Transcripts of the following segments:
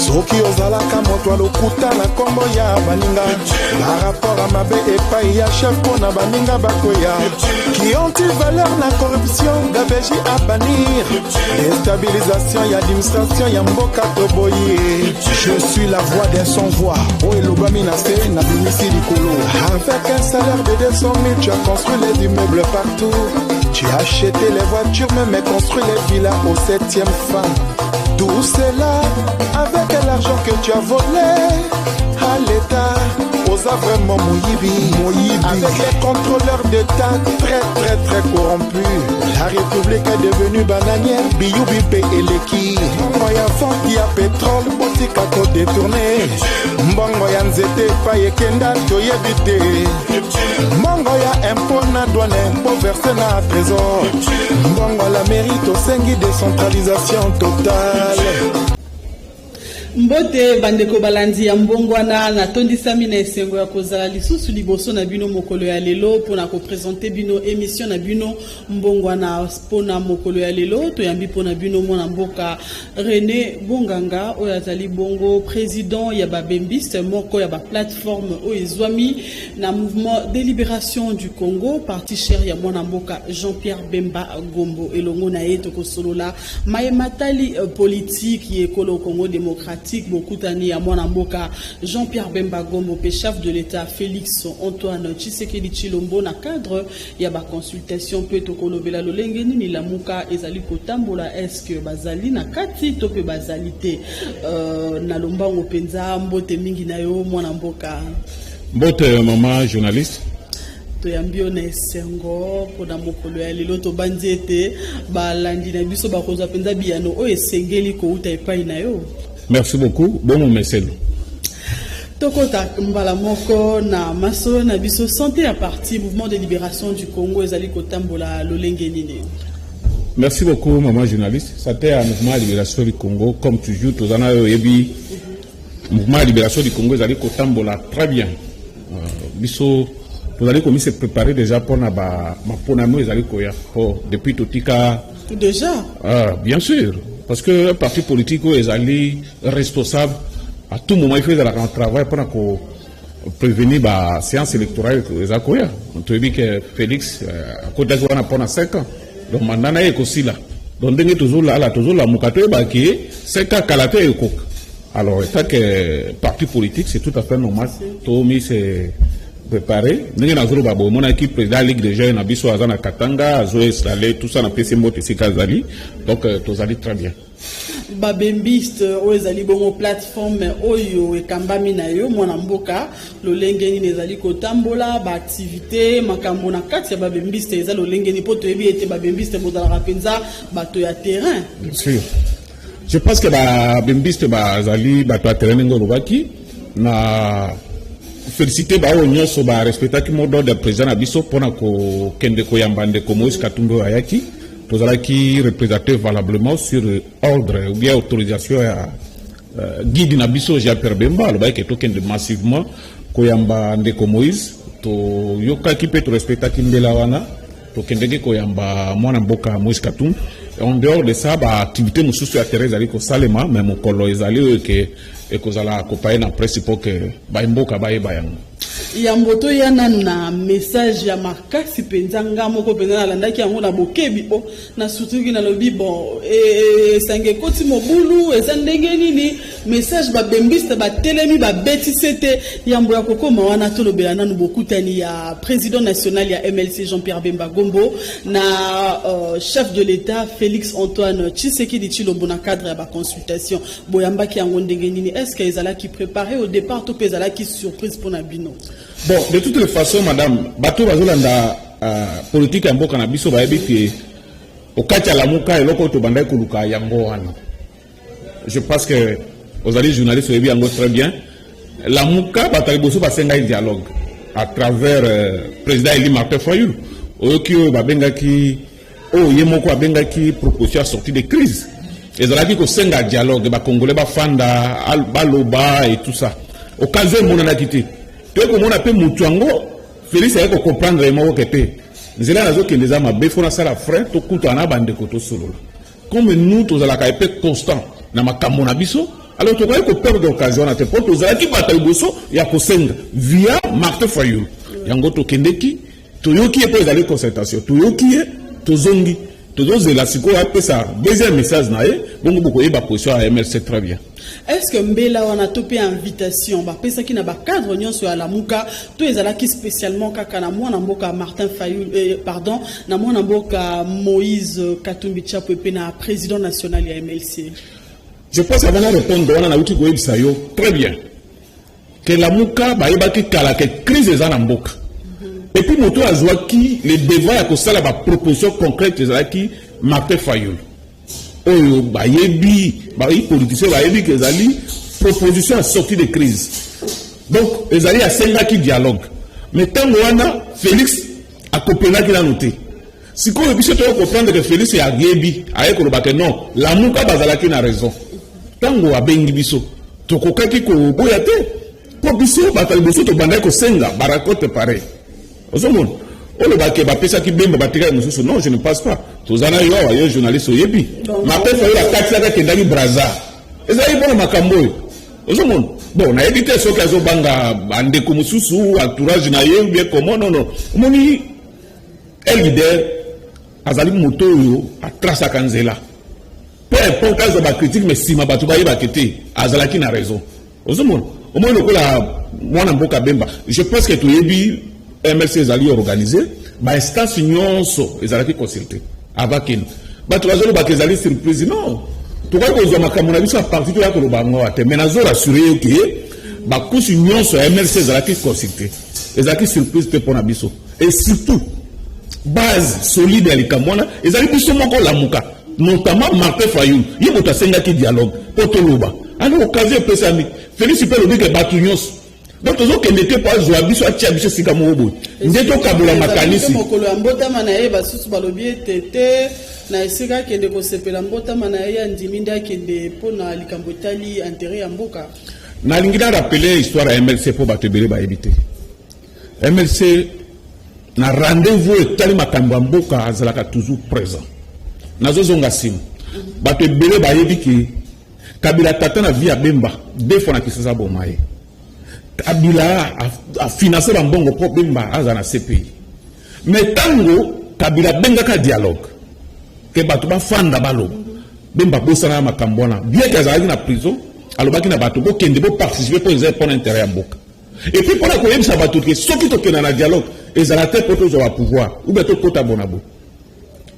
Soki ozalaka moto ya lokuta na nkombo ya baninga, barapport ya mabe epai ya chef mpo na baninga bakweya, qui anti-valeur na corruption, gabegie à bannir, déstabilisation ya administration ya mboka toboyi. Je suis la voix d'un sans voix oyo elobami na se, nabimisi likolo. Avec un salaire de 200 000, tu as construit les immeubles partout, tu as acheté les voitures, même construit les villas au septième femme. Tout cela avec l'argent que tu as volé à l'État. Oza vraiment moyibi, moyibi. Avec les contrôleurs d'État très très très corrompus, la République est devenue bananière. Biyubi mpe eleki. Mbongo ya vente ya pétrole botika kodétourner, mbongo ya nzete epai ekenda toyebi te, mbongo ya impôt na douane boverser na trésor, mbongo la mairie, tosengi décentralisation totale. Mbote bandeko balandi ya Mbongwana. Natondisami na esengo ya kozala lisusu liboso na bino mokolo ya lelo mpona koprésenter bino émission na bino Mbongwana. Mpona mokolo ya lelo, toyambi mpona bino mwana mboka René Bonganga, oyo azali bongo président ya babembiste, moko ya baplateforme oyo ezwami na Mouvement de libération du Congo, parti cher ya mwana mboka Jean-Pierre Bemba Gombo. Elongo na ye, tokosolola maye matali politique ya ekolo Congo démocratique, bokutani ya mwana mboka Jean-Pierre Bemba Gombo mpe chef de l'État Félix Antoine Tshisekedi Tshilombo na cadre ya baconsultation, mpe tokolobela lolenge nini Lamuka ezali kotambola, est-ce bazali na kati to mpe bazali te. Na lombango mpenza, mbote mingi na yo, mwana mboka. Mbote, mama journaliste. Toyambi yo na esengo mpona mokolo ya lelo. Tobandi ete balandi na biso bakozwa mpenza biyano oyo esengeli kouta epai na yo. Merci beaucoup, bongo meselo. Tokota mbala moko na masolo na biso. Santé ya parti Mouvement de libération du Congo ezali kotambola lolenge nini? Merci beaucoup, maman journaliste. Santé ya Mouvement de libération du Congo, comme toujours toza na oyo oyebi, Mouvement de libération du Congo ezali kotambola très bien. Biso tozali komi se préparer déjà mpona maponami oyo ezali koya, po depuis totika Déjà? Ah, bien sûr, parce que un parti politique oyo ezali responsable, à tout moment il faut ezalaka en travail mpona ko prévenir baséance électorale eza koya. Toyebi ke Félix akotaki wana mpona 5 ans, donc mandat na ye ekosila. Donc ndenge tozolala, tozolamuka, toyebaki 5 ans kala te ekoka. Alors, en tant que parti politique, c'est tout à fait normal tomi se préparé. Ndenge nazoloba boye, omonaki président Ligue des jeunes na biso aza na Katanga, azoinstalle tout ça. Napesi mbote esika azali. Donc tozali très bien. Babembiste, oyo ezali bongo plateforme oyo ekambami na yo, mwana mboka, lolenge nini ezali kotambola? Baactivité, makambo na kati ya babembiste eza lolenge nini? Mpo toyebi ete babembiste bozalaka mpenza bato ya terrain. Bien sûr, je pense que babembiste bazali bato ya terrain. Ndenge olobaki, na félicité baoyo nyonso barespectaki mot d'ordre ya président na biso mpona kokende koyamba ndeko Moïse Katumbi oyo ayaki. Tozalaki représenté valablement sur ordre ou bien autorisation ya guide na biso Jean Pierre Bemba. Alobaki ke tokende massivement koyamba ndeko Moïse. Toyokaki mpe torespectaki mbela wana, tokendeki koyamba mwana mboka Moïse Katumbi. En dehors de ça, baactivité mosusu ya terrain ezali kosalema, mais mokolo ezali oyo ke ekozala accompagné na presse mpo ke bamboka bayeba yango. Yambo toya nanu na message ya makasi mpenza, nga moko mpenza nalandaki yango na bokebi o na surtout nalobi bon, esange ekoti mobulu, eza ndenge nini? Message babembiste batelemi, babetisi te. Yambo ya kokóma wana, tolobela nanu bokutani ya président national ya MLC Jean-Pierre Bemba Gombo na chef de l'État Félix Antoine Tshisekedi Tshilombo na cadre ya baconsultation. Boyambaki yango ndenge nini? Est ce que ezalaki préparé au départ to mpe ezalaki surprise mpona bino? Bon, de toutes les façons, madame, bato bazolanda politique ya mboka na biso bayebi ke okati ya Lamuka, eloko oyo tobandaki koluka yango wana. Je pense que ozali journaliste, oyebi yango très bien. Lamuka, bato ya liboso basengaki dialogue à travers président Eli Martin Fayulu. Oyoki oyo babengaki, oyo ye moko abengaki proposition ya sortie de crise, ezalaki kosenga dialogue, bacongolais bafanda, baloba et tout ça. Occasion emonanaki te. Toye komona mpe motu yango Félix aye kocomprendre ye moko ke te, nzela nazokende eza mabe, fo nasala frein, tokutana na bandeko, tosolola. Comme nous tozalaka epe constant na makambo na biso. Alors tokoki koperdre occasion wana te, mpo tozalaki bato ya liboso ya kosenga via Martin Fayulu. Yango tokendeki, toyoki ye, mpo ezali concertation. Toyoki ye, tozongi, tozozela sikoyo apesa deuxième message na ye, bongo bokoyeba position ya MLC très bien. Est ce que mbela wana to mpe invitation bapesaki na bacadre nyonso ya Lamuka to ezalaki spécialement kaka na mwana mboka Martin Fayulu, pardon, na mwana mboka Moïse Katumbi Chapwe mpe na président national ya MLC? Je pense, avant na répondre wana, nauti koyebisa yo très bien ke Lamuka bayebaki kala ke crise eza na mboka. Et puis moto azwaki le devant ya kosala baproposition concrète ezalaki Martin Fayulu, oyo bayebi, bayi politicien bayebi ke ezali proposition ya sortie de crise. Donc ezali asengaki dialogue, mais ntango wana Félix akomprenaki nano te. Sikoyo biso toyo comprendre ke Félix ayebi, aye koloba ke non, Lamuka bazalaki na raison. Ntango abengi biso, tokokaki koboya te, mpo biso bato ya liboso tobandaki kosenga barencontre pareil. Ozomona, olobaki bapesaki Bemba, batikaki mosusu. Non, je ne pense pas. Toza na yo awa, yo journaliste, oyebi. Martin Fayulu akatisaki, akendaki Braza, ezalaki mpona makambo oyo. Ozomona, bon, nayebi te soki azobanga bandeko mosusu, entourage na ye, ou bien comment. Non, non, omoni, un leader azali moto oyo atrasaka nzela. Peu importe azwa bacritique, mais nsima bato bayebaki te azalaki na raison. Ozomona, omoni lokola mwana mboka Bemba, je pense que toyebi MLC ezali organisé, bainstance nyonso ezalaki consulté avant kende. Bato bazolobaka ezali surprise. Non, tokoki kozwa makambo na biso ya parti, toya koloba yango awa te, mais nazorassure yo ke bacouches nyonso ya MLC ezalaki consulté, ezalaki surprise te mpo na biso. Et surtout base solide ya likambo wana ezali biso moko Lamuka, notamment Martin Fayulu. Ye moto asengaki dialogue mpo toloba. Alors occasion epesami, Félix mpe alobi ke bato nyonso. Donc tozokende te mpo azwa biso, atia biso esika moko boye nde tokabola makanisi. Mokolo ya mbotama na ye, basusu balobi ete te, na esika akende kosepela mbotama na ye, andimi nde akende mpona likambo etali intérêt ya mboka. Nalingi na rappeler histoire ya MLC mpo bato ebele bayebi te. MLC na rendez-vous etali makambo ya mboka azalaka toujours présent. Nazozonga nsima, bato ebele bayebi ke Kabila tata na vie ya Bemba, deux fois na Kinshasa boma ye. Kabila afinance bambongo mpo Bemba aza na CPI. Mais ntango Kabila abengaka dialogue ke bato bafanda baloba, Bemba bosana ya makambo wana. Bien ke azalaki na prison, alobaki na bato: bokende, boparticipe, mpo eza mpona intérêt ya mboka. Et puis mpona koyebisa bato ke soki tokenda na dialogue, ezala te mpo tozwa bapouvoir ou bien tokota bona boye.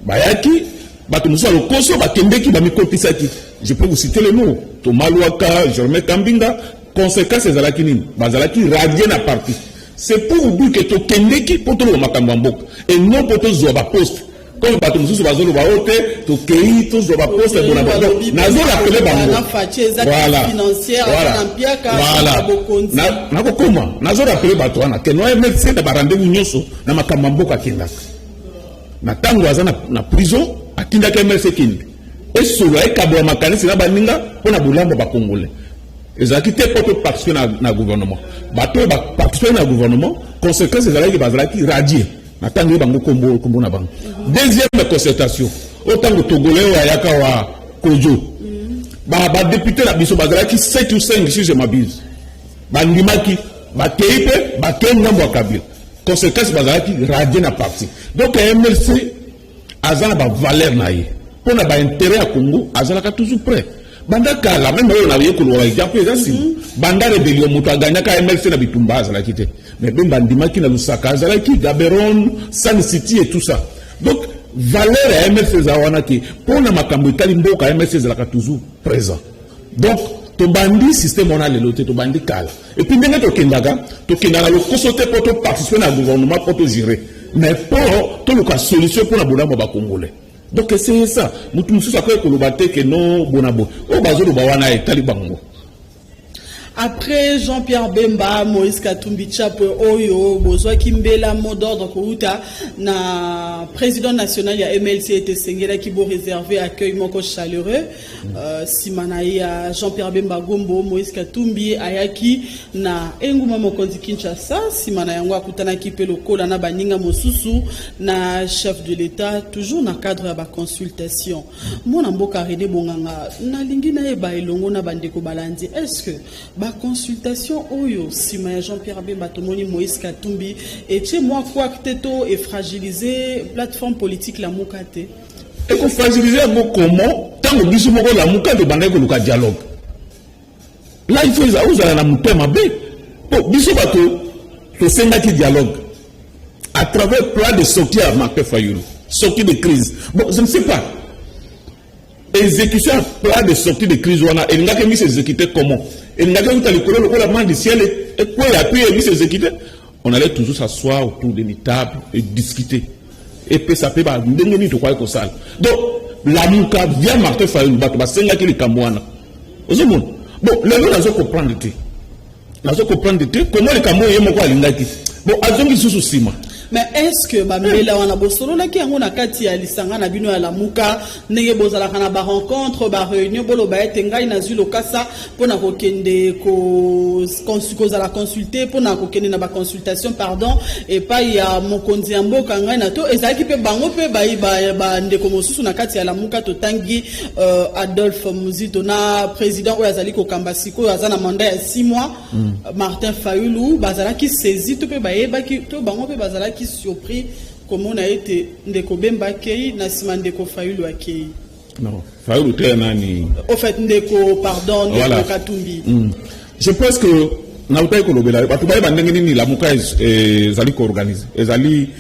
Bayaki bato mosusu ya lokoso, bakendeki, bamikotisaki. Je peux vous citer le nom: Thomas Lwaka, Germain Kambinga. Conséquence ezalaki nini? Bazalaki radié na parti. C'est pour vous dire que tokendeki mpo toloba makambo ya mboka et non mpo tozwa baposte, comme bato mosusu bazoloba oyo te, tokei tozwa baposte bona. Nazorappeler bango, voilà, nakokoma. Nazorappeler bato wana ke no, MLC na barendez-vous nyonso na makambo ya mboka akendaka. Na ntango aza na prison, atindaki MLC kende esolo, ekabola makanisi na baninga mpo na bolamu ya bacongolais. Ezalaki te mpo toparticipe na gouvernement. Bato oyo baparticipe na gouvernement, conséquence ezalaki bazalaki radié na ntango ye bango kombo na bango. Deuxième concertation oyo, ntango Togolais oyo ayaka wa Kojo, badéputé na biso bazalaki 7 ou 5 si je m'abuse, bandimaki, bakei mpe bakei ngambo ya Kabila. Conséquence, bazalaki radié na parti. Donc MLC aza na bavaleur na ye. Mpo na baintérêt ya Congo azalaka toujours prêt banda kala. Même oyo naye koloba exemple eza nsima, banda rébellion, moto aganyaka MLC na bitumba azalaki te, mais Bemba andimaki na Lusaka, azalaki Gaborone, Sun City et tout ça. Donc valeur ya MLC eza wana ke mpo na makambo etali mboka, MLC ezalaka toujours présent. Donc tobandi système wana lelo te, tobandi kala. Et puis ndenge tokendaka, tokendaka lokoso te mpo toparticipe na gouvernement, mpo togérer, mais mpo toluka solution mpo na bolamu ya bacongolais. Donc c'est ça. Motu mosusu akoki koloba te ke no, bona boye oyo bazoloba wana etali bango. Après Jean-Pierre Bemba, Moïse Katumbi Chapwe oyo bozwaki mbela mot d'ordre kouta na président national ya MLC ete esengelaki bo réserver accueil moko chaleureux. Nsima na ye ya Jean-Pierre Bemba Gombo, Moïse Katumbi ayaki na enguma mokonzi Kinshasa. Nsima na yango akutanaki mpe lokola na baninga mosusu na chef de l'État, toujours na cadre ya baconsultation. Mwana mboka René Bonganga, nalingi nayeba elongo na bandeko balandi, est-ce que baconsultation oyo nsima ya Jean-Pierre Bemba tomoni Moïse Katumbi etie mwa couac te to efragiliser plateforme politique Lamuka te? Ekofragiliser yango comment, ntango biso moko Lamuka tobandaki koluka dialogue? Là, il faut ozala na motema mabe, mpo biso bato tosengaki dialogue à travers plan de sortie ya Martin Fayulu, sortie de crise. Bon, je ne sais pas, exécution ya plan de sortie de crise wana elingaki misi exécuter comment? Elingaki euta likolo lokola manne du ciel ekweya puis emisi exécuter? On allait toujours s'asseoir autour d'une table et discuter, epesa mpe bandenge nini tokoki kosala. Donc Lamuka via Martin Fayulu, bato basengaki likambo wana. Ozomona, bon, lelo nazo comprendre te, nazo comprendre te comment likambo oyo ye moko alingaki, bon, azongi lisusu nsima. Mais est ce que bambela wana bosololaki yango na kati ya lisanga na bino ya Lamuka, ndenge bozalaka na barencontre, baréunion, boloba ete ngai nazwi lokasa mpona kokende kozala consulte, mpona kokende na baconsultation, pardon, epai ya mokonzi ya mboka? Ngai na to ezalaki mpe bango mpe bandeko mosusu na kati ya Lamuka, totangi Adolphe Muzito na président oyo azali kokamba sikoyo, aza na mandat ya 6 mois, Martin Fayulu, bazalaki saisi to mpe bayebaki to bango mpe bazalaki surpris komona ete ndeko Bemba akei, na nsima ndeko Fayulu akei? Non, Fayulu te, nani? Au fait, ndeko, pardon, ndeko, voilà. Katumbi. Je pense que nautaki kolobela, bato bayeba ndenge nini Lamuka ezali koorganiser, ezali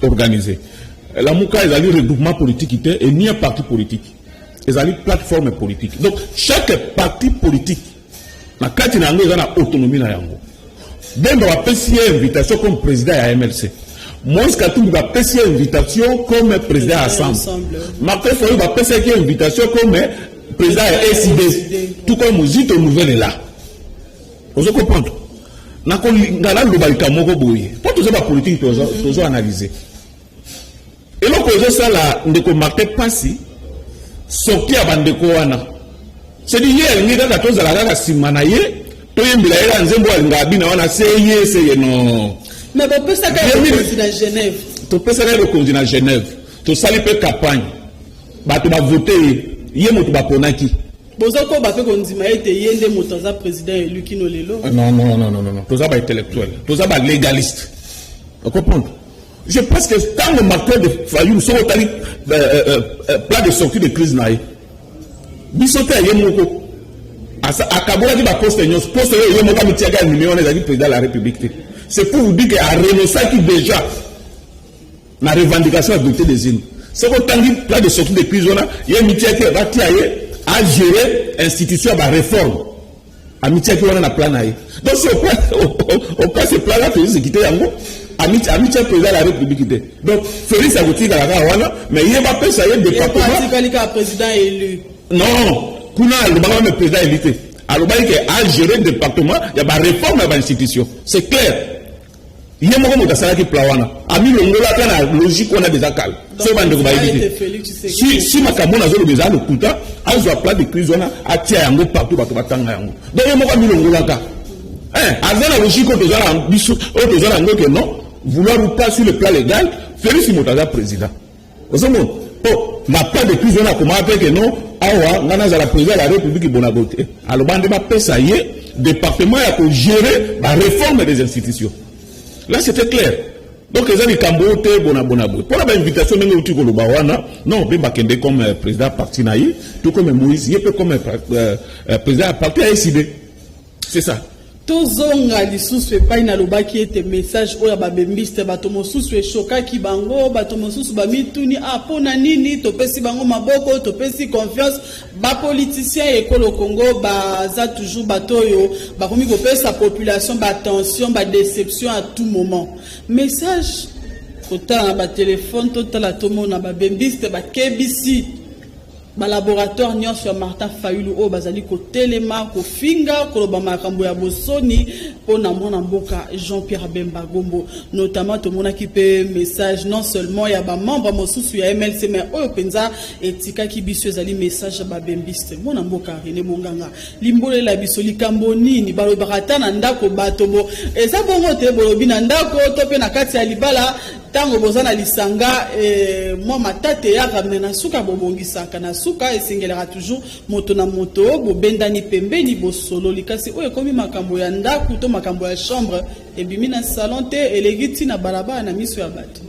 organisé. Lamuka ezali regroupement politique te et ni un parti politique, ezali plateforme politique. Donc chaque parti politique na kati na yango eza na autonomie na yango. Bemba bapesi ye invitation comme président ya MLC, Moïse Katumbi bapesi ye invitation comme président ya Ensemble, Martin Fayulu bapesaki ye invitation comme président ya ECiDé, tout comme Muzito Nouvel Élan. Ozo comprendre, nakolinga naloba likambo moko boye, mpo toza bapolitike, tozo analyse eloko ezosala ndeko Martin mpasi. Sortie ya bandeko wana, c'est ye alingi kaka tozala kaka nsima na ye, toyembela ye kaka nzembo alingaka bina wana, se ye se ye, non. Mais bopesaka ye bokonzi na Genève. Topesaka ye bokonzi na Genève, tosali mpe campagne, bato bavote ye, ye moto baponaki. Bozokoba mpe kondima ete ye nde moto aza président élu kino lelo? Non, non, non, non, non, toza baintellectuel, toza balégaliste, ocomprendre. Je pense que ntango Martin de Fayulu, soki otali plan de sortie de crise na ye, biso te, ye moko akabolaki baposte nyonso. Poste oyo ye moko amitiaki ya numéro wana ezalaki président de la République te. C'est pour vous dire que arenonçaki déjà na revendication ya vérité des urnes. Soki otangi plan de sortie de crise wana, ye mitiaki batia ye agérer institution ya baréforme, amitiaki wana na plan na ye. Donc si opase plan là, Félix ekite yango, amitia président de la République te. Donc Félix akotikala kaka wana, mais ye bapesa ye département. Atikali kaka président élu. Non, kuna alobaka même président élu te, alobaki ke agérer département ya baréforme ya bainstitution. C'est clair, ye moko moto asalaki plan wana, amilongolaka na logique wana déjà kala. So bandeko bayebi te, si makambo nazoloba eza lokuta, azwa plan de crise wana, atia yango partout, bato batanga yango. Donc ye moko amilongolaka, aza na logique oyo toza na biso, oyo toza na yango ke non, vouloir ou pas, sur le plan légal, Félix moto aza président. Ozomona, po na plan de crise wana akomaka mpe ke non, awa ngai nazala président ya la République bonago te. Aloba nde bapesa ye département ya kogérer baréforme des institutions. Là, c'était clair. Donc eza likambo oyo te bona boye mpona bainvitation ndenge outi koloba wana. Non, mpe bakende comme président parti na ye, tout comme Moïse, ye mpe comme président ya parti ya ECiDé, c'est ça. Tozonga lisusu epai nalobaki ete message oyo ya babembiste, bato mosusu eshokaki bango, bato mosusu bamituni: ah, mpo na nini topesi bango maboko, topesi confiance? Bapoliticien ya ekolo Congo baza toujours bato oyo bakomi kopesa population batension, badéception à tout moment. Message kotala na batelefone, totala, tomona babembiste bakebisi. Balaboratoire nyonso ya Martin Fayulu oyo bazali kotelema, kofinga, koloba makambo ya bosoni mpo na mwana mboka Jean-Pierre Bemba Gombo. Notamment tomonaki mpe message non seulement ya bamembre mosusu ya MLC, mais oyo mpenza etikaki biso ezali message ya babembiste. Mwana mboka René Monganga, limbolela biso likambo nini balobaka ata na ndako bato bo eza bongo te, bolobi na ndako to mpe na kati ya libala ntango boza na lisanga, mwa matata eyaka, me na suka bobongisaka, na suka esengelaka toujours moto na moto bobendani pembeni, bosololi. Kasi oyo ekomi makambo ya ndako to makambo ya chambre, ebimi na salon te, eleki ntina balabala na miso ya bato.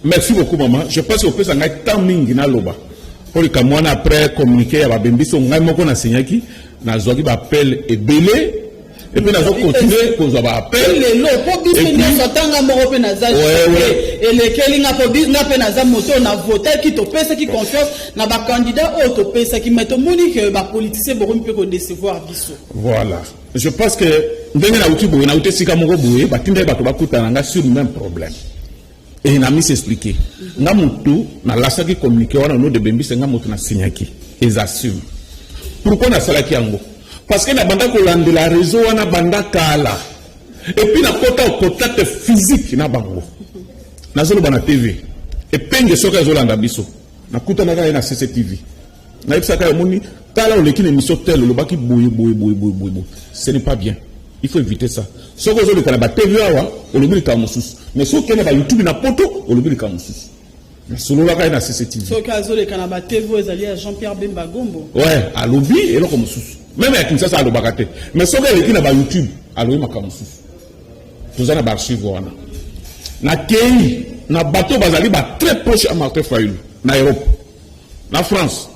Merci beaucoup, maman. Je pense opesa ngai temps mingi naloba mpo likambo wana. Après communiqué ya babembiso, ngai moko nasignaki, nazwaki baappel ebele et puis nazocontinue kozwa baappel. Lelo mpo biso nyonso, atanga moko mpe naza elekeli nga, mpo nga mpe naza moto oyo navotaki, topesaki confiance na bacandidat oyo topesaki, mais tomoni ke bapoliticien bokomi mpe kodecevoir biso. Voilà, je pense que ndenge nauti boye, nauti esika moko boye, batindaki bato bakutana na nga sur même problème et na misexpliquer. Nga motu nalasaki communiqué wana no de bembise, nga motu nasignaki, eza sûr. Pourquoi nasalaki yango? Parce que nabanda kolandela réseau wana banda kala et puis nakota contact physique na bango. Nazoloba na TV epenge, soki azolanda biso, nakutanaka ye na CCTV, nayebisaka ye: omoni, tala, oleki na émission tel, olobaki boye boye boye boye boye boye, ce n'est pas bien, il faut éviter ça. Soki ozoleka na baTV awa, olobi likambo mosusu, mais soki okende baYouTube na poto, olobi likambo mosusu. Nasololaka ye na CCTV. Soki azoleka na baTV oyo ezali ya Jean Pierre Bemba Gombo. Ouais, alobi eloko mosusu. Même ya Kinshasa alobaka te, mais soki aleki na baYouTube, alobi makambo mosusu. Toza na baarchive wana. Nakei na bato bazali ba très proche ya Martin Fayulu na Europe, na France,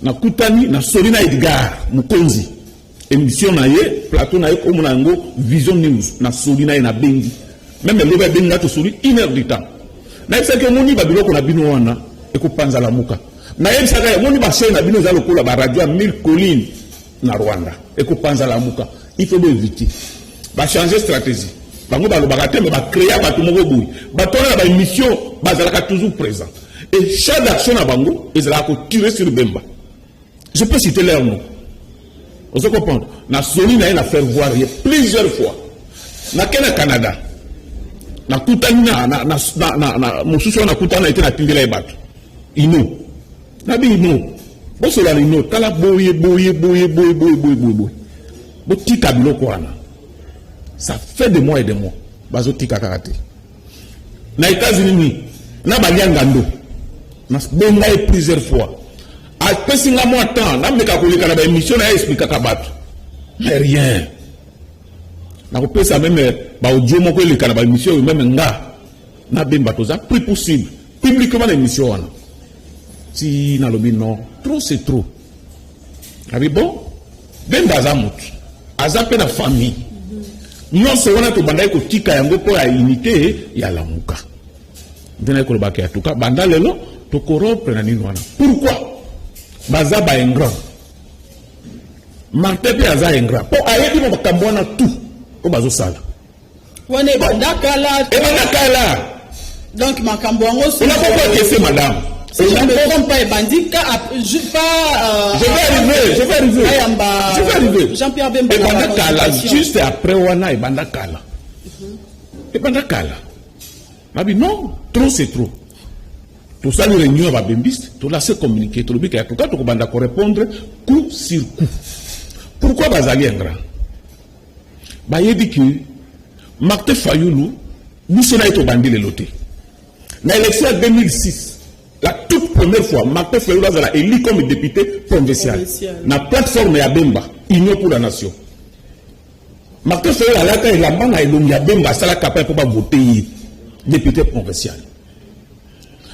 nakutani, nasoli na Edgar Mokonzi, émission na ye, plateau na ye, komona yango Vision News. Nasoli na ye, nabengi même elobi, abengi nga, tosoli une heure du temps. Nayebisaki: omoni babiloko na bino wana ekopanza Lamuka. Nayebisaka ye: omoni bachaine na bino eza lokola baradio ya Mille Colline na Rwanda, ekopanza Lamuka, il faut boéviter. Bachange stratégie, bango balobaka te, me bacréa bato moko boye. Bato wana na baémission bazalaka toujours présent et champ d'action na bango ezalaka kotirer sur Bemba. Je peux citer leur nom, ozo comprendre. Nasoli na ye, na faire voir ye plusieurs fois. Nake na Canada, nakutani na mosusu wana, nakutani na ye te, natindela ye bato ino, nabi ino, bosola na ino, tala boye boye boye boye boye boye boye boye, botika biloko wana. Ça fait des mois et des mois, bazotika kaka te. Na États-Unis ni na balia ngando, nabenga ye plusieurs fois, apesi nga mwa temps, nameka koleka na baémission na ye, expliquaka bato, mais rien. Nakopesa même baaudio moko eleka na baémission oyo, même nga nabemba toza pris possible publiquement na émission wana. Ti nalobi non, trop c'est trop. Abi bon, Bemba aza motu, aza mpe na famille nyonso wana, tobandaki kotika yango mpo ya unité ya Lamuka. Nde naye kolobaka ya tuka banda lelo tokorompre na nini wana. Pourquoi baza baingrat? Martin mpe aza ingrat mpo ayebi makambo wana tout oyo bazosala. Wana ebanda kala. Ebanda kala. Donc makambo yango. On a beaucoup encaissé, madame. Si je ne me trompe pas, ebandi ka pas. Je vais arriver, je vais arriver. Ayamba. Je vais arriver. Jean-Pierre Bemba. Ebanda kala, juste après wana ebanda kala. Ebanda kala. Nabi non, trop c'est trop. Tosali réunion ya babembiste, tolase communiqué, tolobi ka tuka tokobanda korépondre coup sur coup. Pourquoi bazali ingrat? Bayebi ke Martin Fayulu, biso na ye tobandi lelo te. Na élection ya 2006, la toute première fois Martin Fayulu azala élu comme député provincial, Provincial. Na plateforme ya Bemba, Union pour la nation. Martin Fayulu alata elamba na elongi ya Bemba, asala campagne mpo bavote ye député provincial.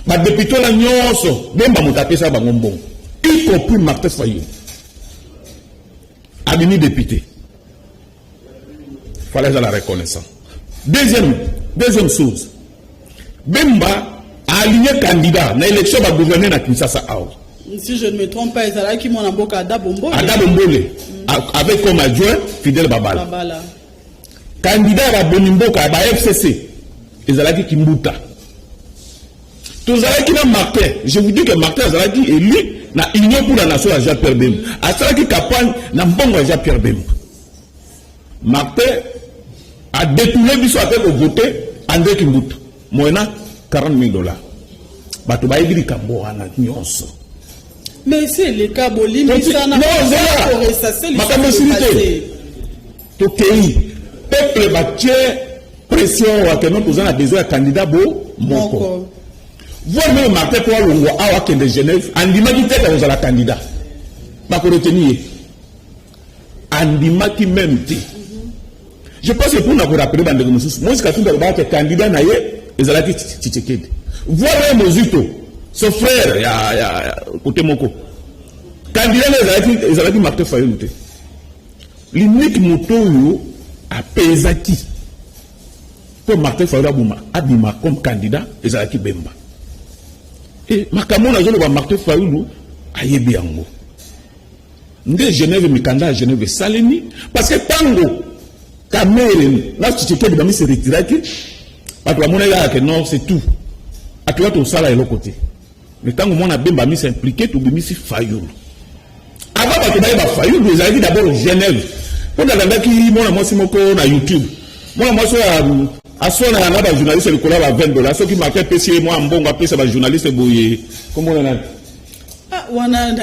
Badéputé wana nyonso, Bemba moto apesa bango mbongo, y compris Martin Fayulu. Abimi député, fallait ezala reconnaissant. Deuxième chose, Bemba aligné candidat na élection bagouverneur na Kinshasa awa. Si je ne me trompe pas, ezalaki mwana mboka Ada Bombole. Ada Bombole, avec comme adjoint Fidèle Babala. Babala. Candidat ya baboni mboka ya ba FCC ezalaki Kimbuta. Tozalaki na Martin. Je vous dis que Martin azalaki élu. na Union pour la nation ya Jean Pierre Bemba, asalaki campagne na mbongo ya Jean Pierre Bemba. Martin a détourné biso, ake kovote André Kimbuta moyena 40 000 $. Bato bayebi likambo wana nyonso. Mais c'est le cas, bolimbisana. Makambo esili te. Tokei, peuple batie pression wakeno, toza na besoin ya candidat bo moko, voire même Martin mpo alongwa awa akende Genève, andimaki te kozala candidat, bakoretenir ye, andimaki même te. Je pense que mpona korappeler bandeko mosusu, Moïse Katumbi alobaka ke candidat na ye ezalaki Tshisekedi, voire même Mozito, son frère ya côté moko, candidat na ezalaki Martin Fayulu te. L'unique moto oyo apezaki mpo Martin Fayulu abuma abima comme candidat ezalaki Bemba. E makambo oyo nazoloba, Martin Fayulu ayebi yango. Nde Genève, mikanda ya Genève esalemi, parce que ntango Kamerhe na Tshisekedi bami se retiraki, bato bamonaki kaka ke non, c'est tout, atoka tosala eloko te. Mais ntango mwana Bemba amisi impliqué, tobimisi Fayulu. Avant bato bayeba Fayulu, ezalaki d'abord Genève. Mpo nalandaki mwana mwasi moko na YouTube, mwana mwasi oyo aswanaka na bajournaliste likolo ya ba 20 $, soki Martin apesi ye mwa mbongo apesa bajournaliste boye, komona nani? Ah, wana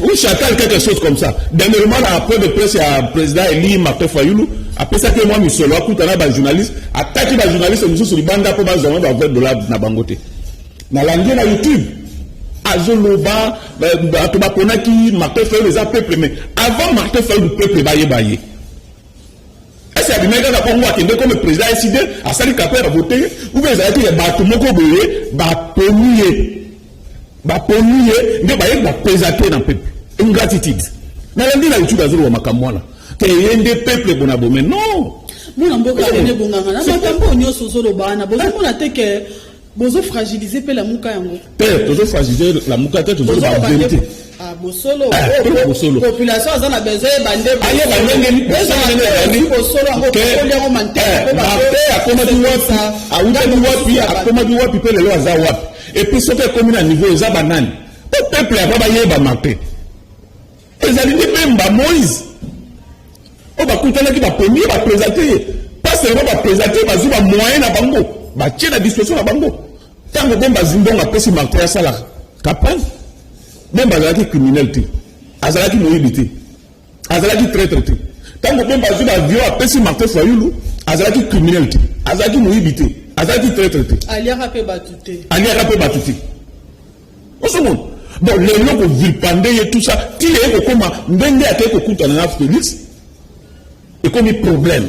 Oui, Chantal, quelque chose comme ça. Dernièrement, na point de presse ya président Eli Martin Fayulu, apesaki mwa misolo, akutana bajournaliste, ataki bajournaliste mosusu libanda mpo bazwa ba 20 $ na bango te. Nalandi na YouTube, azoloba bato baponaki Martin Fayulu eza peuple. Mais avant Martin Fayulu, peuple bayeba ye, ese abimaki kaka mpongo akende comme président ECiDé, asali campagne, bavote ye, ou bien ezalaki ya bato moko boye baponi ye, baponi ye nde bayebi bapesa te na peuple. Ingratitude. Nalandi na YouTube, azoloba makambo wana te, ye nde peuple bona bome, non. Mwana mboka René Bonganga, na makambo oyo nyonso ozoloba wana, bozomona te ke bozofragilize mpe Lamuka yango? Te, tozofragilize Lamuka te, tozoloba vérité. Ah, bosolo. Eh, bosolo. Population aza na besoin yeba nde ayeba ndenge bosolo yango yango. Martin akomaki wapi, awutaki wapi, akomaki wapi, mpe lelo aza wapi? Et puis soki ekomi na niveau eza banani po peuple ava bayeba Martin, ezali nde Bemba Moïse oyo bakutanaki, baponi ye, baprésente ye. Pas seulement baprésente ye, bazwi bamoyen na bango, batie na disposition na bango. Ntango Bemba azwi mbongo, apesi Martin asalaka campagne, Bemba azalaki criminel te, azalaki moyibi te, azalaki traître te. Ntango Bemba azwi baavion, apesi Martin Fayulu, azalaki criminel te, azalaki moyibi te, azalaki traître te. Aliaka mpe bato te. Aliaka mpe bato te. Ozomona, bon, lelo kovilipender ye, tout ça, ti ye kokóma ndenge akei kokutana na Félix, ekomi problème.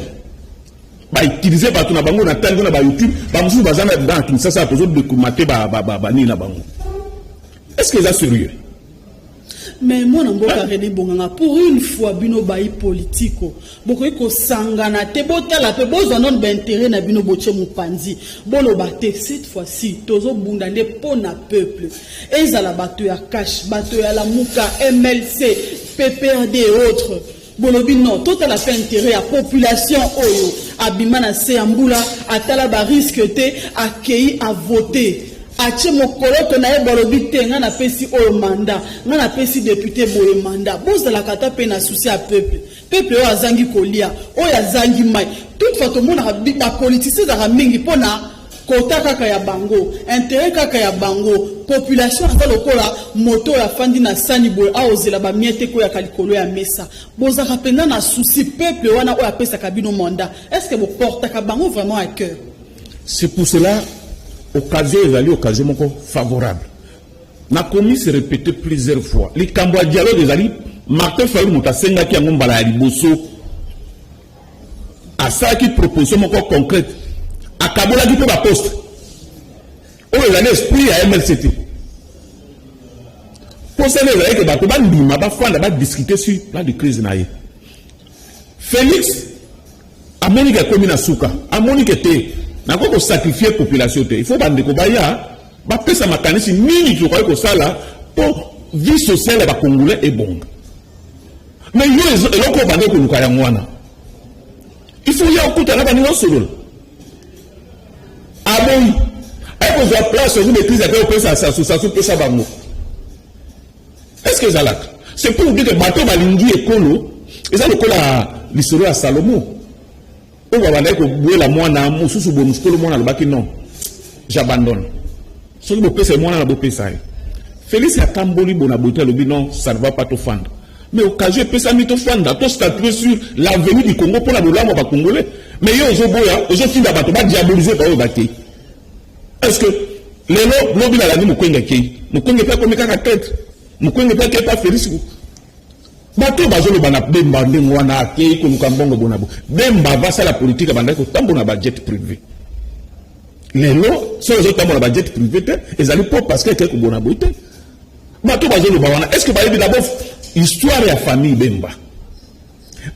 Bautilize bato na bango na ntango na bayoutube, bamosusu baza na Kinshasa, tozodekuma te banini na bango. Est ce que eza sérieux? Mais mwana mboka René Bonganga, pour une fois bino bayi politiko bokoki kosangana te, botala mpe bozwa nano baintérêt na bino, botie mopanzi, boloba te cette fois-ci tozobunda nde mpo na peuple, ezala bato ya CACH, bato ya Lamuka, MLC, PPRD et autres, bolobi non, totala mpe intérêt ya population oyo abima na se ya mbula, atala barisque te, akei avote, atie mokoloto na ye, balobi te ngai napesi oyo mandat, ngai napesi député boye mandat. Bozalaka ata mpe na souci ya peuple, peuple oyo azangi kolia, oyo azangi mai. Toutefois tomonaka bapoliticien ezalaka mingi mpona kota kaka ya bango, intérêt kaka ya bango. Population aza lokola moto oyo afandi na sani boye, aozela bamiettes koyaka likolo ya mesa. Bozalaka mpenza na souci peuple wana oyo apesaka bino mandat? Est ce que boportaka bango vraiment à cœur? C'est pour cela occasion ezali occasion moko favorable. Nakomi se répéter plusieurs fois, likambo ya dialogue ezali Martin Fayulu moto asengaki yango mbala ya liboso. Asalaki proposition moko concrète, akabolaki mpe baposte oyo ezali esprit ya MLC te. Mposana ezali ke bato bandima bafanda, badiscute sur plan de crise na ye. Félix amoni ke akomi na suka, amoni ke te, nakoki kosacrifie population te, il faut bandeko baya bapesa makanisi nini tokoki kosala mpo vie sociale ya bacongolais ebonga. Mais yo, eloko oyo bande koluka yango wana, il faut ya okutana baninga, osolola. Aboyi, aye kozwa place ozi maîtrise, ake kopesa Sassou. Sassou pesa bango. Est ce que ezalaka? C'est pour dire que bato balingi ekolo. Eza lokola lisolo ya Salomo oyo babandaki kobwela mwana mosusu boye, mosikolo mwana alobaki: "Non, j'abandonne." Soki bopesa ye mwana na bopesa ye. Félix atamboli bona boye te, alobi: "Non, ça ne va pas, tofanda." Mais occasion epesami, tofanda, tostatuer sur l'avenir du Congo mpona bolamu ya Bacongolais. Mais ye ozoboya, ozotinda bato badiaboliser baoyo bakei. Est ce que lelo, lobi nalandi Mokwenge akei, Mokwenge mpe akomi kaka tete, Mokwenge mpe akei pa Félix. Bato bazoloba na Bemba ndenge wana akei koluka mbongo bona bo. Bemba basala politike, abandaki kotambola na bajet privé. Lelo soki ozotambola na bajet privé te, ezali mpo parce que ekei kobona boye te. Bato bazoloba wana, est ce que bayebi d'abord histoire ya famille Bemba?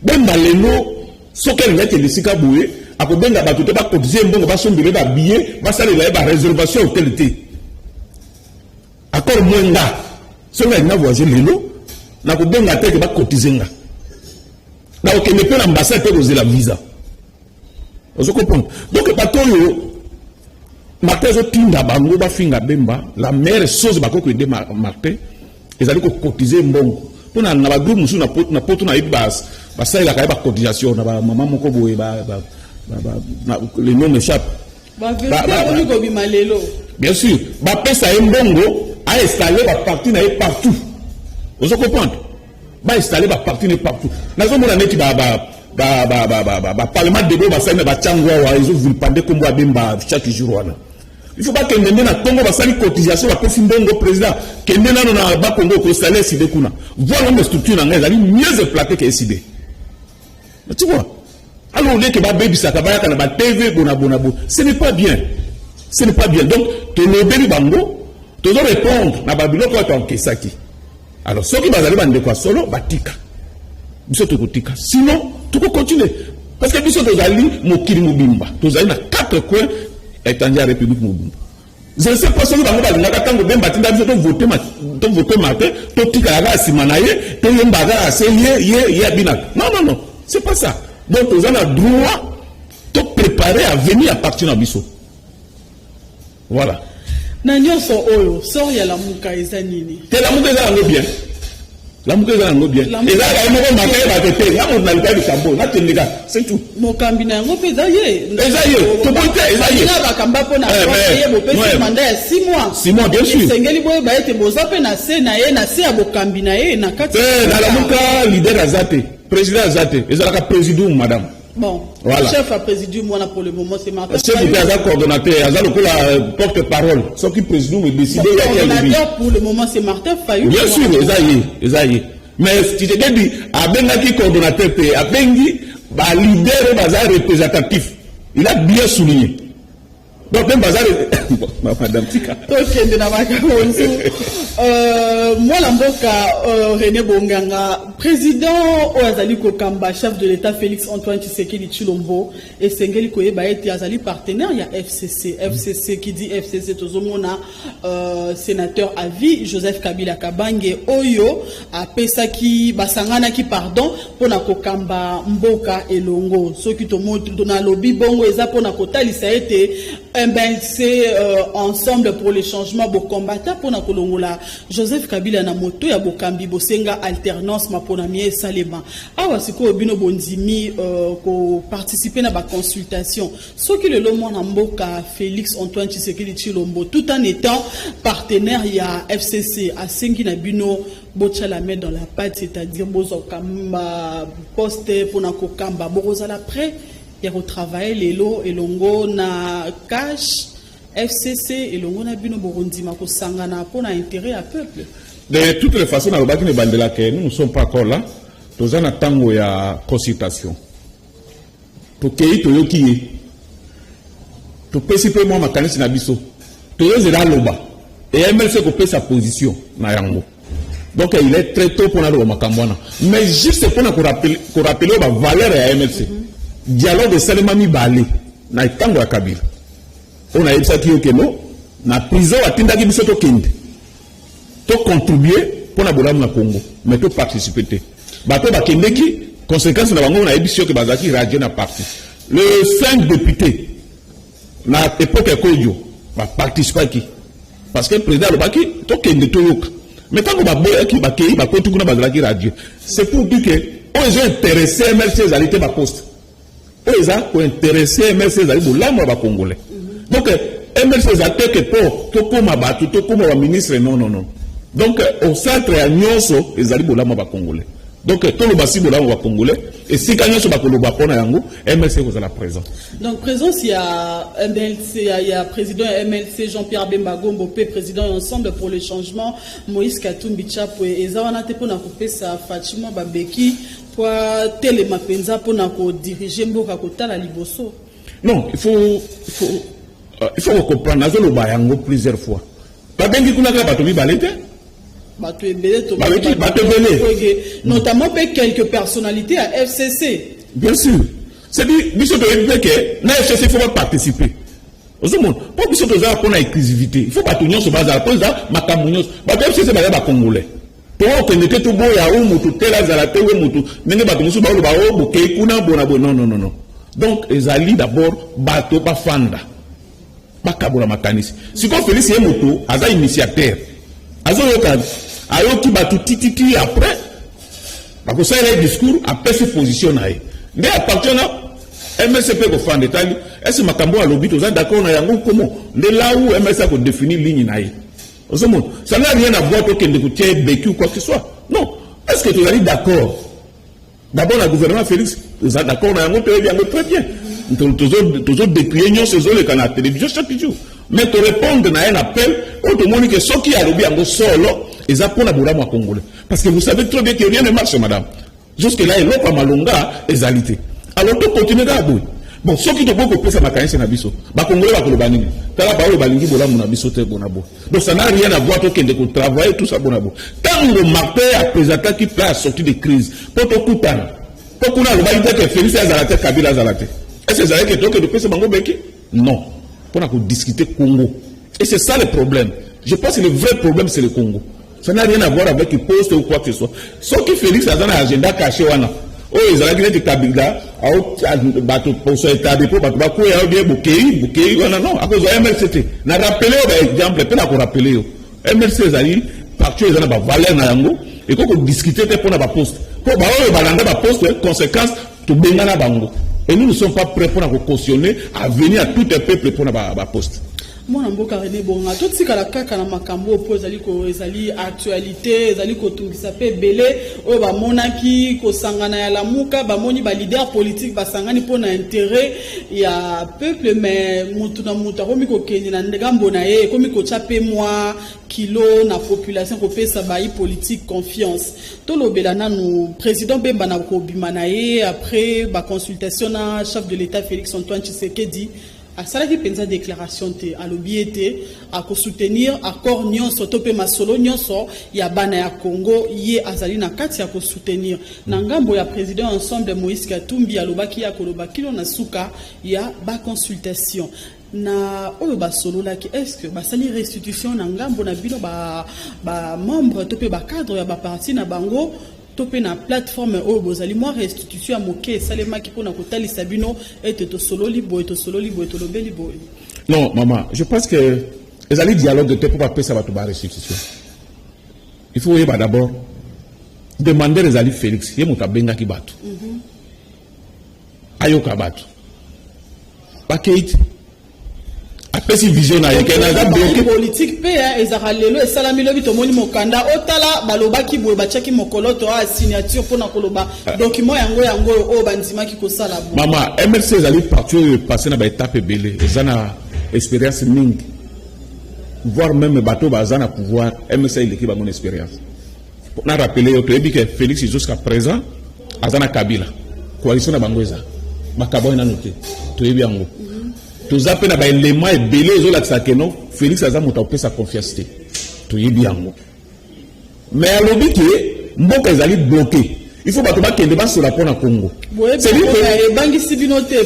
Bemba lelo, soki alingaki esika boye, akobenga bato te bacotiser mbongo, basombele babillet, basalela ye baréservation hotel te. Accord mwenga, soki alinga voyage lelo, nakobenga te ke bacotiser nga, nakokende mpe na ambassade te kozela visa. Ozo comprendre? Donc bato oyo Martin azotinda bango bafinga Bemba, la meilleure chose bakoki koaider Martin ezali kocotiser mbongo mpona na bagroupe mosusu na poto. Nayebi basalelaka ye bacotisation na bamama moko boye, le nom m'échappe. Bavérité kobima lelo. Bien sûr, bapesa ye mbongo, ainstaller baparti na ye partout. Ozo comprendre? Bainstaller baparti na ye partout. Nazomona neti baparlement debout basali na batiango awa, ezovilipender nkombo ya Bemba chaque jour wana. Il faut bakende nde na ntongo, basali cotisation, bapesi mbongo président: "Kende nano na Bakongo, okoinstaller ECiDé kuna." Voilà, même structure na ngai ezali mieux implanté que ECiDé, tu vois? Alors au lieu que babebisaka, bayaka na batv bona bona bo, ce n'est pas bien, ce n'est pas bien. Donc tolobeli bango, tozo répondre na babiloko oyo toankesaki. Alors soki bazali bandeko ya solo, batika biso, tokotika. Sinon tokocontinuer, parce que biso tozali mokili mobimba, tozali na quatre coins étendue ya République mobimba. Je ne sais pas soki bango balingaka ntango Bemba atinda biso tovote Martin, totikala kaka nsima na ye, toyemba kaka se ye ye ye abinaka. Non, non, non, c'est pas ça. Donc toza na droit topréparer avenir à partir na biso. Voilà. Na nyonso oyo, sort ya Lamuka eza nini? Te, Lamuka eza yango bien, Lamuka eza yango bien. Ezalaka ye moko maka yeba te. Nga moto naluka likambo, natendeka, c'est tout. Mokambi na yango mpe eza ye. Eza ye, toboyi te, eza ye. Na bakamba mpo na ye, bopesi mandat ya 6 mois. 6 mois, bien sûr. Esengeli boyeba ete boza mpe na se na ye, na se ya bokambi na ye na kati. Na Lamuka, leader aza te, président aza te, ezalaka présidium, madame. Bon, voilà. Chef à présidium wana, pour le moment, c'est Martin. Chef te, aza coordonnateur, aza lokola porte-parole. Soki présidium edécider. Bon, coordonnateur pour le moment, c'est Martin Fayulu. Bien sûr, eza ye, eza ye. Mais Tshisekedi abengaki coordonnateur te, abengi baleader oyo baza représentatif. Il a bien souligné. Donc même baza, madame, tika. Tokende na makambo mosusu. Mwana mboka René Bonganga, président oyo azali kokamba, chef de l'État Félix Antoine Tshisekedi Tshilombo, esengeli koyeba ete azali partenaire ya FCC. FCC, qui dit FCC, tozomona sénateur à vie Joseph Kabila Kabange oyo apesaki, basanganaki, pardon, mpona kokamba mboka elongo. Soki nalobi bongo, eza mpona kotalisa ete MLC, Ensemble pour le changement, bokombata mpona kolongola Joseph Kabila na moto ya bokambi, bosenga alternance, maponami esalema. Awa sikoyo bino bondimi koparticiper na baconsultation. Soki lelo mwana mboka Félix Antoine Tshisekedi Tshilombo, tout en étant partenaire ya FCC, asengi na bino botia la main dans la pâte, c'est-à-dire bozwa kokamba poste mpona kokamba, bokozala prêt ya kotravailler lelo elongo na CACH, FCC elongo na bino? Bokondima kosangana mpona intérêt ya peuple? De toutes les façons, nalobaki na ebandelaka, nous ne sommes pas encore là. Toza na ntango ya consultation. Tokei, toyoki ye, topesi mpe mwa makanisi na biso, toyozela aloba e MLC kopesa position na yango. Donc il est très tôt mpona aloba makambo wana, mais juste mpona korappeler oyo bavaleur ya MLC. Dialogue esalema mibale na ntango ya Kabila oyo nayebisaki yo keno na prison atindaki biso tokende tocontribuer mpona bolamu na Congo, mais toparticiper te. Bato bakendeki, conséquence na bango nayebisi yo ke bazalaki radié na parti. Le 5 député na époque ya Kodio baparticipaki parce que président alobaki tokende toyoka. Mais ntango baboyaki, bakei, bakoti kuna, bazalaki radio. C'est pour dire que oyo ezo intéressé MLC ezali te baposte. Oyo eza kointéresse MLC ezali bolamu ya Bacongolais. Donc MLC eza te ke mpo tokóma bato, tokóma baministre. Non, non, non. Donc au centre ya nyonso ezali bolamu ya Bacongolais. Donc toloba si bolamu ya Bacongolais, esika nyonso bakoloba mpona yango, MLC ekozala présent. Donc présence ya MLC, ya président ya MLC Jean-Pierre Bemba Gombo mpe président ya Ensemble pour le changement Moïse Katumbi Chapwe eza wana te mpona kopesa Fatshi mwa babeki po atelema mpenza mpona kodiriger mboka, kotala liboso? Non, il faut comprendre. Nazoloba yango plusieurs fois, babengi kuna kaka bato mibale te. Bato ebele. Bato ebele. Notamment mpe quelques personnalités ya FCC. Bien sûr, c'est-à-dire biso toyebi mpe ke na FCC il faut baparticiper. Ozomona, mpo biso tozala mpona inclusivité, il faut bato nyonso bazala, mpo eza makambo nyonso. Bato ya FCC baza Bacongolais. Tokokende te toboya o motu tel azala te, we motu ndenge bato mosusu baoloba o bokei kuna bona boye. Non, non, non, non. Donc ezali d'abord bato bafanda, bakabola makanisi. Sikoyo Félix ye moto aza initiateur, azoyoka, ayoki bato tititi. Après bakosalela ye discours, apesi position na ye. Nde à partir na MLC mpe kofanda, etali ese makambo oyo alobi, toza d'accord na yango komo. Nde là où MLC akodéfinir ligne na ye. Ozomona, ça n'a rien à voir tokende kotia ebeki ou quoi que ce soit. Non, est ce que tozali d'accord d'abord na gouvernement Félix? Toza d'accord na yango, toyebi yango très bien, tozodécrier nyonso ezoleka na télévision chaque jour. Mais torépondre na ye na appel oyo tomoni ke soki alobi yango solo, eza mpona bolamu ya Congolais, parce que vous savez très bien que rien ne marche, madame. Jusque là eloko ya malonga ezali te. Alors tocontinue kaka boye. Bon, soki tokoki kopesa makanisi na biso, Bakongolais bakoloba nini? Tala baoyo balingi bolamu na biso te, bona boye. Donc ça n'a rien à voir. Tokende kotravailler tout ça, bona boye. Ntango Martin apresentaki plan ya sortie de crise mpo tokutana, mpo kuna alobaki te ke Félix azala te, Kabila azala te. Est ce ezalaki ke tokende kopesa bango beki? Non, mpona kodiscuter Congo. Et c'est ça le problème. Je pense que le vrai problème, c'est le Congo. Ça n'a rien à voir avec poste ou quoi que ce soit. Soki Félix aza na agenda caché wana oyo ezalaki neti Kabila, bato poso etabe mpo bato bakwea bien, bokei bokei wana, non, akozwa MLC te. Na rappeler yo baexemple mpe na korappeler yo, MLC ezali parti oyo eza na bavaleur na yango. Ekoki kodiscuter te mpona baposte, mpo baoyo balanda baposte, conséquence tobengana bango. Et nous ne sommes pas prêts mpona kocautionner avenir à tout un peuple mpona baposte. Mwana mboka René Bonga, totikala kaka na makambo oyo mpo ezali ezali actualité, ezali kotungisa mpe ebele oyo bamonaki kosangana ya Lamuka. Bamoni baleader politique basangani mpo na intérêt ya peuple, mais motu na motu akomi kokende na ngambo na ye, ekomi kotya mpe mwa kilo na population, kopesa bayi politique confiance. Tolobela nanu président Bemba na kobima na ye après baconsultation na chef de l'État Félix Antoine Tshisekedi. Asalaki mpenza déclaration te, alobi ete akosoutenir accord nyonso to mpe masolo nyonso ya bana ya Congo, ye azali na kati ya kosoutenir. Na ngambo ya président Ensemble Moïse Katumbi, alobaki ya koloba kino na suka ya baconsultation na oyo basololaki. Est ce que basali restitution na ngambo na bino bamembre ba to mpe bacadre ya baparti na bango to mpe na plateforme oyo bozali, mwa restitution ya moke esalemaki mpona kotalisa bino ete tosololi boye, tosololi boye, tolobeli boye? Non, mama, je pense que ezali dialogue te mpo bapesa bato barestitution. Il faut oyeba d'abord, demandeur ezali Félix. Ye moto abengaki bato, ayoka bato, bakei te, apesi vision na ye ke naza bloqué. Politique mpe ezalaka lelo esalami, lobi tomoni mokanda otala, balobaki boye, batiaki mokolo to a signature mpona koloba document yango yango oyo bandimaki kosala boye. Mama, MLC ezali parti oyo epasse na baétape ebele, eza na expérience mingi, voire même bato baza na pouvoir, MLC eleki bango na expérience. Na rappeler yo, toyebi ke Félix jusqu'à présent aza na Kabila, coalition na bango eza makambo oyo nano te. Toyebi yango, toza mpe na baélément ebele ezolakisa ke non, Félix aza moto akopesa confiance te. Toyebi yango, mais alobi ke mboka ezali bloqué, il faut bato bakende basola mpo na Congo. Ebangisi bino te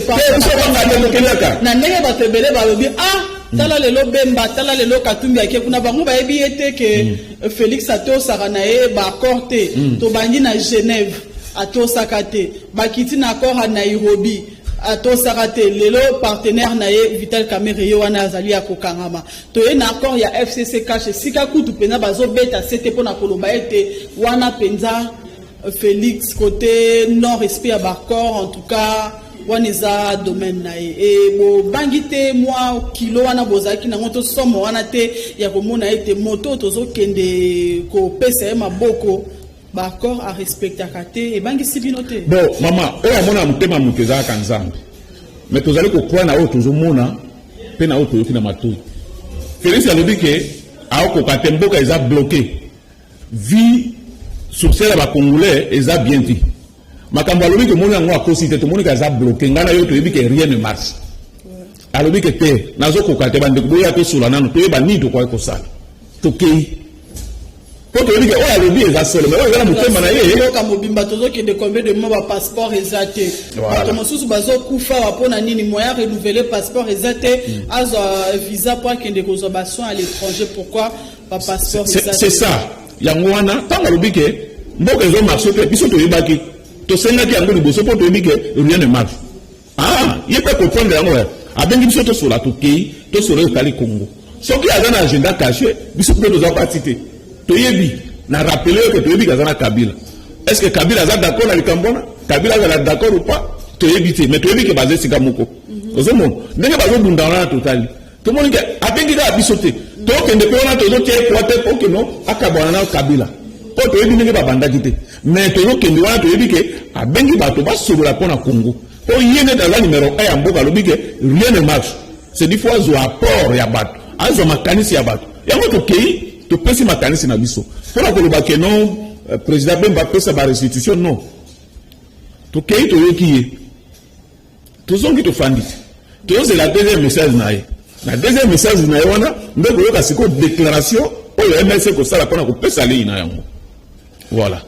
na ndenge bato ebele balobi: ah, tala lelo Bemba, tala lelo Katumbi ake kuna. Bango bayebi ye te ke Félix atosaka na ye baaccord te. Tobandi na Genève, atosaka te, bakiti na accord ya Nairobi. Atosaka te. Lelo partenaire na ye Vital Kamerhe ye wana azali ya kokangama. Toye na accord ya FCC CACH, esika kutu mpenza bazobeta sete mpona koloba ete wana mpenza Félix côté non respect ya baaccord. En tout cas, wana eza domaine na ye. E bobangi te mwa kilo wana bozalaki nango to somo wana te ya komona ete moto tozokende kopesa ye maboko, baaccord arespectaka te? Ebangisi bino te? Bon, mama, oyo amona motema moto ezalaka Nzambe, mais tozali kokroire na oyo tozomona mpe na oyo toyoki na matoi. Félix alobi ke aokoka te, mboka eza bloqué, vie sociale ya bacongolais eza bien te. Makambo alobi, tomoni yango, akosi te. Tomoni ke aza bloqué. Ngai na yo toyebi ke rien ne marche. Alobi ke te, nazokoka te, bandeko boya tosola nano, toyeba nini tokoki kosala. Tokei mpo toyebi ke oyo alobi eza solo, mais oyo eza na motema na ye. Mboka mobimba tozokende combien de mois bapasseport eza te? Bato mosusu bazokufa wa mpona nini? Moyen renouveler passeport eza te, azwa visa mpo akende kozwa basoin à l'étranger. Pourquoi bapasseport eza? C'est ça. Yango wana, ntango alobi ke mboka ezomarche te, biso toyebaki, tosengaki yango liboso mpo toyebi ke rien ne marche. Ah, ye mpe comprendre yango. Abengi biso tosola, tokei tosola oyo etali Congo. Soki aza na agenda caché, biso mpe toza parti te. Toyebi na rappeler oyo ke toyebi ke aza na Kabila. Est ce que Kabila aza d'accord na likambo wana? Kabila azala d'accord ou pas, toyebi te, mais toyebi ke baza esika moko. Ozomona ndenge bazobunda wana. Totali, tomoni ke abengi kaka biso te, tokende mpe wana, tozotia ekwa te po keno akabwana na Kabila, mpo toyebi ndenge babandaki te. Mais tozokende wana, toyebi ke abengi bato basolola mpo na Congo, mpo ye neti aza numéro 1 ya mboka. Alobi ke rien ne marche, c'est dit, faut azwa apport ya bato, azwa makanisi ya bato. Yango tokei, topesi makanisi na biso mpona koloba ke non, président Bemba apesa barestitution. Non, tokei, toyoki ye, tozongi, tofandi te, tozozela deuxième message na ye. Na deuxième message na ye wana nde koyoka sikoyo déclaration oyo MLC kosala mpona kopesa lei na yango. Voilà.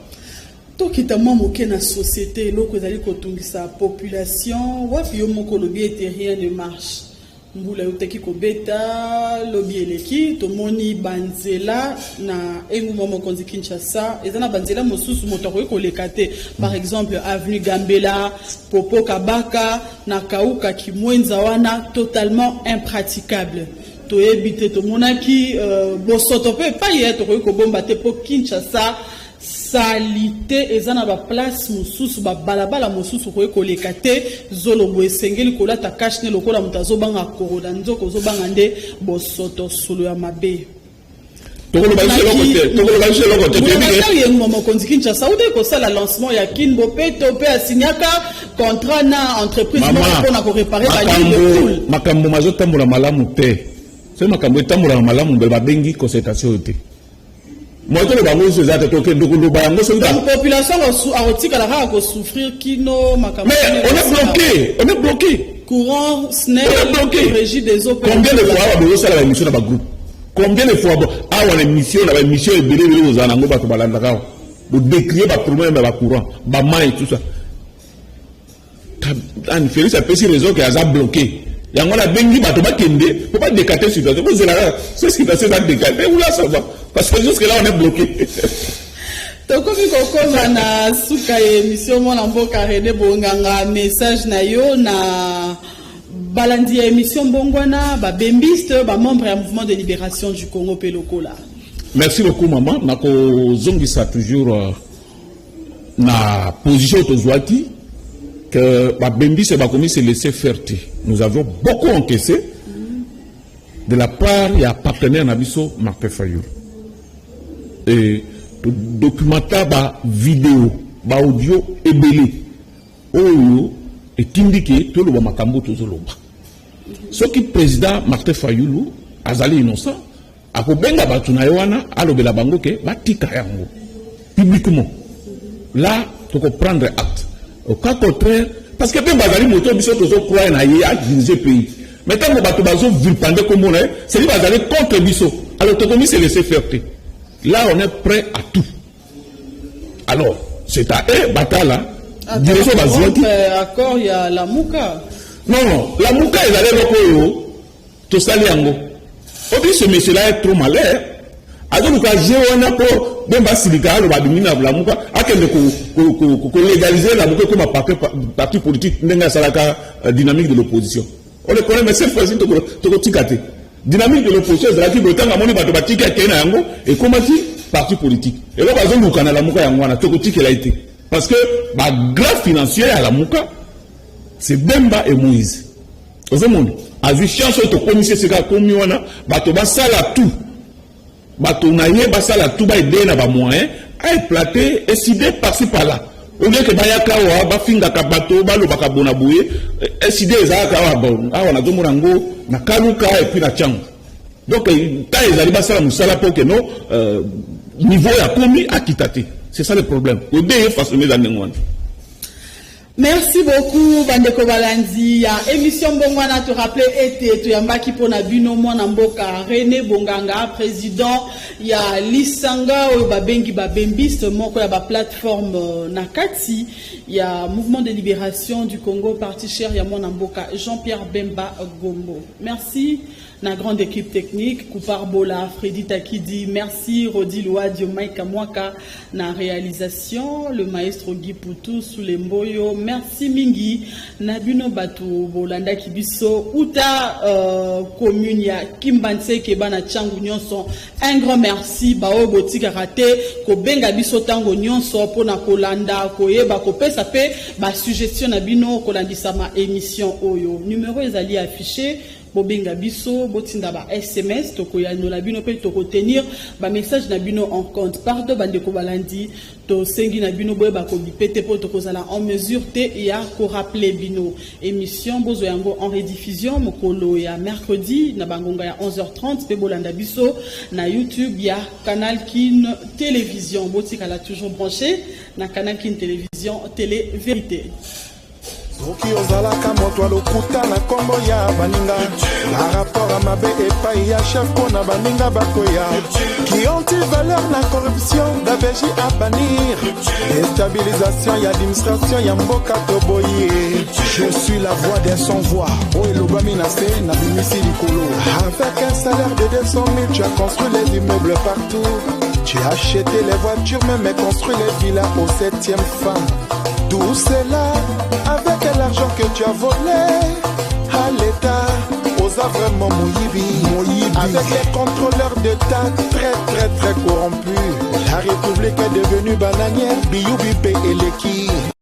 Tokita mwa moke na société. Eloko ezali kotungisa population wapi? Yo moko olobi ete rien ne marche. Mbula eutaki kobeta lobi eleki, tomoni banzela na engumba mokonzi Kinshasa eza na banzela mosusu moto akoki koleka te. Par exemple, avenue Gambela, Popo Kabaka na Kauka Kimwenza wana totalement impraticable. Toyebi te, tomonaki bosoto mpe epai ye tokoki kobomba te, mpo Kinshasa saleté eza na baplace mosusu, babalabala mosusu okoki koleka te. Zolobo esengeli kolata cache-nez lokola moto azobanga corona, nzoko ozobanga nde bosoto, solo ya mabe. Tokoloba biso eloko te, tokoloba biso eloko te. Toyebi ye mokonzi Kinshasa uti kosala lancement ya Kin Bopeto mpe asignaka contrat na entreprise moko mpona koréparer baligne de poule. Makambo mazotambola malamu te. Soki makambo etambolaka malamu, mbele babengi concertation oyo te. Moto toloba yango nyonso eza te, tokende koloba yango soki Donc population akotikala kaka kosouffrir kino makambo Mais on est bloqué, on est bloqué. Courant, SNEL, On est bloqué. Régie des eaux. Combien de fois awa bozosala baémission na bagroupe? Combien de fois awa na émission, na baémission ebele ebele kozala nango, bato balandaka awa, bodécrie baproblème ya bacourant, bamai, tout ça. Ani Félix apesi raison ke aza bloqué. Yango wana abengi bato bakende mpo badécanter situation. Bozela kaka so situation eza décanté oula, ça va, parce que jusque là on est bloqué. Tokomi kokoma na suka ya émission. Mwana mboka René Bonganga, message na yo na balandi ya émission Mbongwana, babembiste, bamembre ya Mouvement de libération du Congo mpe lokola. Merci beaucoup, mama. Nakozongisa toujours na position tozwaki que babembiste bakomi se laisser faire te. Nous avons beaucoup encaissé de la part ya partenaire na biso Martin Fayulu et documenta bavideo, baaudio ebele oyo etindi ke toloba makambo tozoloba. Soki président Martin Fayulu azali innocent, akobenga bato na ye wana, alobela bango ke batika yango publiquement. Là tokoprendre acte. Au cas contraire, parce que mpe bazali moto biso tozocroire na ye adirige pays, mais ntango bato bazovilipender kombo na ye, c'est bazali contre biso. Alors tokomi se laisser faire te. Là, on est prêt à tout. Alors c'est à eux batala direction bazwaki. Accord ya Lamuka. Non, non, Lamuka ezali eloko oyo tosali yango. Obi, ce monsieur là est trop malin. Azoluka jeu wana mpo Bemba asilika, aloba abimi na Lamuka, akende kolégaliser Lamuka ekoma parti politique, ndenge asalaka Dynamique de l'opposition. On le connaît, mais cette fois-ci tokotika te. Dynamique de l'opposition ezalaki boye, ntango amoni bato batiki, akei na yango, ekomaki parti politique. Eloko azoluka na Lamuka yango wana, tokotikela ye te, parce que bagrand financier ya Lamuka, c'est Bemba et Moïse. Ozomona, azwi chance oyo tokomisi esika akomi wana, bato basala tout, bato na ye basala tout, baaider na bamoyen, aéclater ECiDé par-ci par-là, au lieu que bayaka awa bafingaka bato, balobaka bona boye. ECiDé ezalaka awa, bon, awa nazomona yango na Kaluka et puis na Tshangu. Donc ta ezali basala mosala mpo ke no niveau ya komi akita te. C'est ça le problème, ode ye façonné eza ndenge wana. Merci beaucoup, bandeko balandi ya émission Mbongwana. Torappeler ete toyambaki mpona bino mwana mboka René Bonganga, président ya lisanga oyo babengi Babembiste, moko ya baplateforme na kati ya Mouvement de libération du Congo, parti cher ya mwana mboka Jean-Pierre Bemba Gombo. Merci na grande équipe technique, Koupar Bola, Freddy Takidi, merci Rodi Louadio, Mike Kamwaka na réalisation, le maestro Guy Poutou Soulemboyo, merci mingi na bino bato bolandaki biso uta commune ya Kimbanseke, bana Tshangu nyonso, un grand merci. Baoyo botikaka te kobenga biso ntango nyonso mpona kolanda, koyeba, kopesa mpe basuggestion na bino kolandisama émission oyo, numéro ezali affiché, bobenga biso, botinda ba SMS, tokoyanola bino mpe tokotenir bamessage na bino en compte. Pardon, bandeko balandi, tosengi na bino boyeba kobipe te mpo tokozala en mesure te ya korappeler bino. Émission bozwa yango en rediffusion mokolo ya mercredi na bangonga ya 11h30, mpe bolanda biso na YouTube ya Canal Kin Télévision. Botikala toujours branché na Canal Kin Télévision, télé vérité. Soki ozalaka moto ya lokuta na nkombo ya baninga, barapport ya mabe epai ya chef mpo na baninga bakoya, qui anti-valeur na corruption, gabegie à bannir, déstabilisation ya administration ya mboka, toboyi. Je suis la voix d'un sans voix, oyo elobami na se, nabimisi likolo. Avec un salaire de 200 000, tu as construit les immeubles partout, tu as acheté les voitures, même construit les villas au septième femme. Tout cela avec l'argent que tu as volé à l'État. Oza vraiment moyibi. Moyibi. Avec les contrôleurs d'État très très très corrompus. La République est devenue bananière, biyubi pe eleki.